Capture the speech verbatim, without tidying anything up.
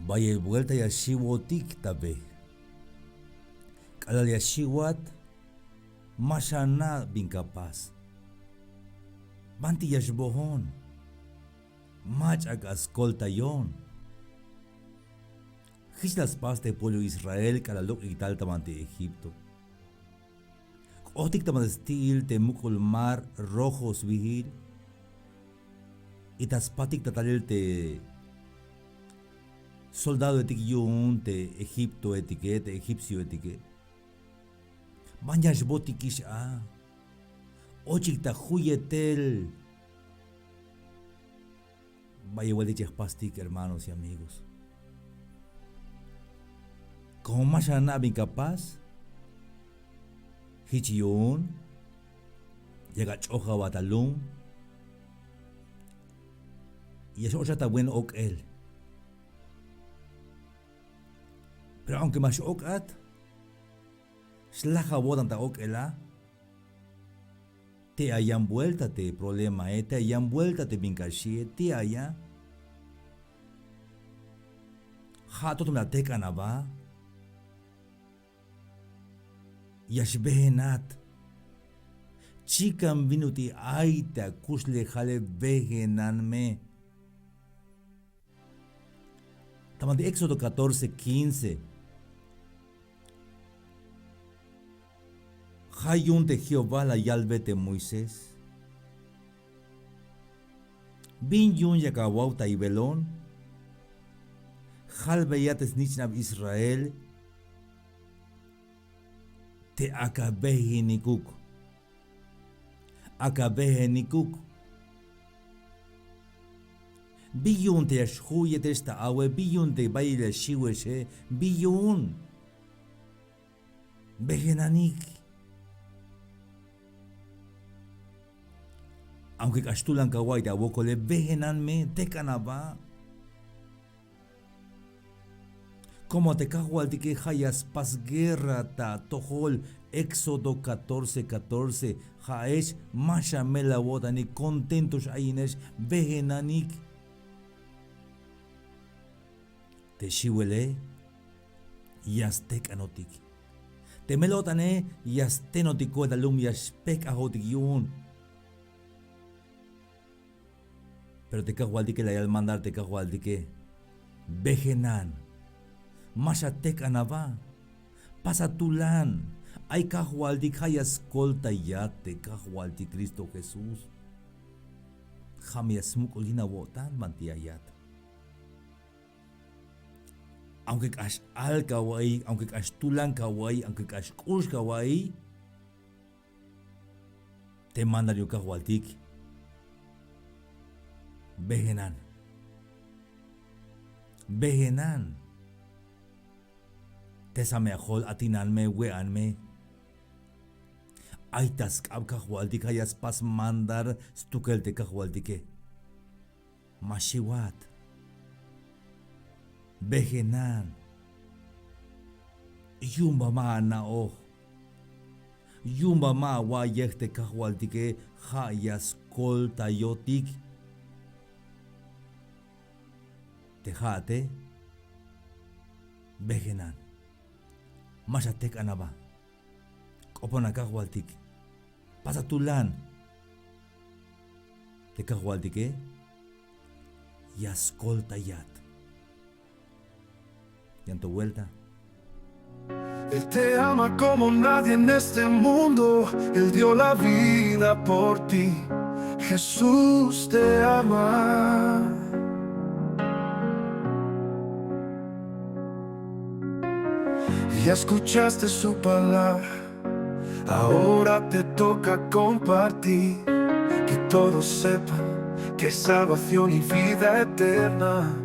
Bayel buelta ya xiwotik ta be. K'alal ya xiwat, ma xana' bin kapas. Banti ya xbojon. Mach'a k'a skoltayon. Jich la spas te pueblo Israel k'alal lok'ik tal ta banti Egipto. K'otik ta banti sti'il te muk'ul mar Rojo sbiil. Y ta spatik ta talel te soldadoetik yu'un te Egiptoetike, te egipcioetike. Ban ya xbotikix a. Ochik ta juyetel. Bayel buelta ya jpastik, hermanos y amigos. Como ma xana' bin kapas, jich yu'un yak ach'oj abat ta lum. Ya x-och a ta buen ok'el. Pero aunque ma x-ok'at, xlaj awo'tan ta ok'el a. Tey a yan buelta te problemae, tey a yan buelta te bin k'axi'e, tey a yan. Ja' to teme la tejk'an aba. Ya xbejenat. Chikan bin ut'il ay te akuxlejale, bejenan me. Ta banti Éxodo catorce quince. Ja' yu'un te Jehová la yalbe te Moisés: ¿Bin yu'un yak awautaybelo'on? Jalbeya te snich'nab Israel te ak'a bejenikuk. Ak'a bejenikuk. ¿Bi yu'un te ya xju'yetex ta awe? ¿Bi yu'un te bayel ya xiwexe? ¿Bi yu'un? Bejenanik. Aunque k'ax tulan kawa'iy te awokole, bejenan me, tejk'an aba. Como te Kajwaltike ja' ya spas guerra ta atojol. Éxodo catorce catorce. Ja'ex ma xamel awo'tanik, contento x-ayinex, bejenanik. Te xiwele ya stejk'anotik. Te mel-o'tane ya stenotik koel ta lum, ya xpejk'ajotik yu'un. Pero te Kajwaltike la yal mandar te Kajwaltike: Bejenan. Ma xatejk'an aba. Pasa tulan. Ay Kajwaltik, ja' ya skoltayat te Kajwaltik Cristo Jesús. Ja' me ya smuk'ul yin awo'tan banti ayat. Aunque k'ax al kawa'iy, aunque k'ax tulan kawa'iy, aunque k'ax k'ux kawa'iy, te mandar yu'un Kajwaltik: Bejenan. Bejenan. Tesa me ajol, atinan me, we'an me. Ay ta sk'ab Kajwaltik, ja' ya spas mandar stukel te Kajwaltike. Ma xiwat. Bejenan. Yu'un ba ma ana'oj. Yu'un ba ma awa'iyej te Kajwaltike ja' ya skoltayotik. Te ja'ate, bejenan. Ma xatejk'an aba. K'opona Kajwaltik. Pasa tulan. Te Kajwaltike ya skoltayat. Yan to buelta. Él te ama como nadie en este mundo. Él dio la vida por ti. Jesús te ama. Ya escuchaste su palabra. Ahora te toca compartir. Que todos sepan que hay salvación y vida eterna.